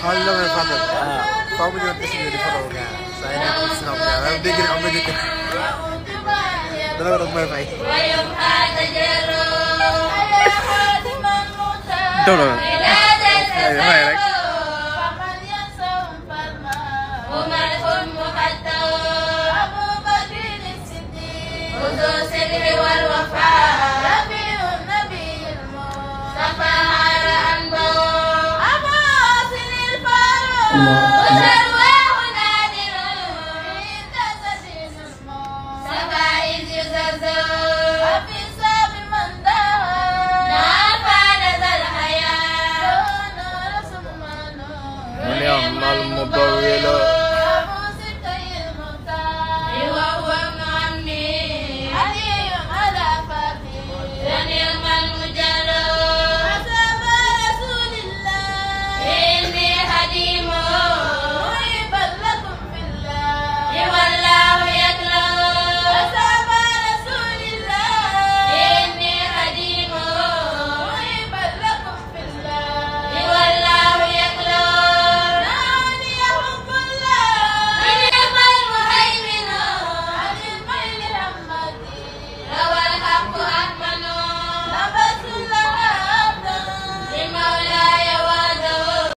xool la may fàttal faaw mu ñëw test di photo gaa saa yi nekk si xam gaa waaye dégg am na jëkkër dana war a may fay dono fay rek المضوله